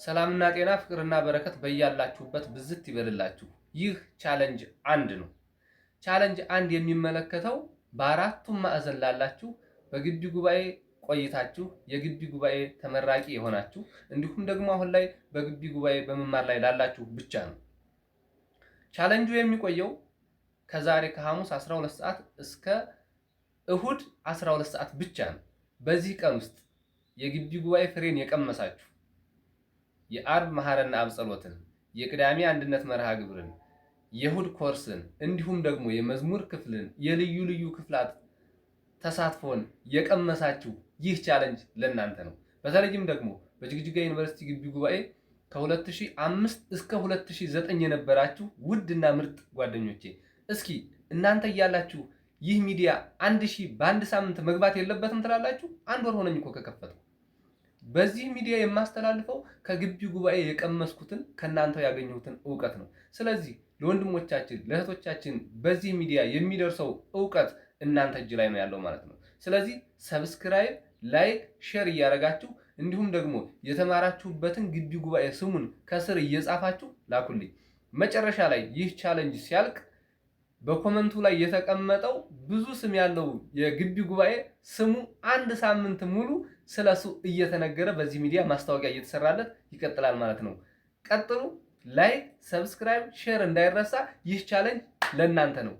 ሰላምና ጤና ፍቅርና በረከት በያላችሁበት ብዝት ይበልላችሁ። ይህ challenge አንድ ነው። Challenge አንድ የሚመለከተው በአራቱም ማዕዘን ላላችሁ፣ በግቢ ጉባኤ ቆይታችሁ የግቢ ጉባኤ ተመራቂ የሆናችሁ፣ እንዲሁም ደግሞ አሁን ላይ በግቢ ጉባኤ በመማር ላይ ላላችሁ ብቻ ነው። ቻለንጁ የሚቆየው ከዛሬ ከሐሙስ 12 ሰዓት እስከ እሁድ 12 ሰዓት ብቻ ነው። በዚህ ቀን ውስጥ የግቢ ጉባኤ ፍሬን የቀመሳችሁ፣ የአርብ መሐረነ አብ ጸሎትን፣ የቅዳሜ አንድነት መርሃ ግብርን፣ የእሁድ ኮርስን፣ እንዲሁም ደግሞ የመዝሙር ክፍልን፣ የልዩ ልዩ ክፍላት ተሳትፎን የቀመሳችሁ ይህ challenge ለእናንተ ነው። በተለይም ደግሞ በጅግጅጋ ዩኒቨርሲቲ ግቢ ጉባኤ ከ2005 እስከ 2009 የነበራችሁ ውድና ምርጥ ጓደኞቼ፣ እስኪ እናንተ እያላችሁ ይህ ሚዲያ 1000 በአንድ ሳምንት መግባት የለበትም ትላላችሁ? አንድ ወር ሆነኝ እኮ ከከፈትኩ። በዚህ ሚዲያ የማስተላልፈው ከግቢ ጉባኤ የቀመስኩትን፣ ከእናንተው ያገኘሁትን እውቀት ነው። ስለዚህ ለወንድሞቻችን ለእህቶቻችን በዚህ ሚዲያ የሚደርሰው እውቀት እናንተ እጅ ላይ ነው ያለው ማለት ነው። ስለዚህ subscribe፣ like፣ share እያደረጋችሁ፣ እንዲሁም ደግሞ የተማራችሁበትን ግቢ ጉባኤ ስሙን ከስር እየጻፋችሁ ላኩልኝ። መጨረሻ ላይ ይህ challenge ሲያልቅ በ comment ኡ ላይ የተቀመጠው ብዙ ስም ያለው የግቢ ጉባኤ ስሙ አንድ ሳምንት ሙሉ ስለሱ እየተነገረ በዚህ ሚዲያ ማስታወቂያ እየተሰራለት ይቀጥላል ማለት ነው። ቀጥሉ። Like፣ subscribe፣ share እንዳይረሳ። ይህ challenge ለእናንተ ነው።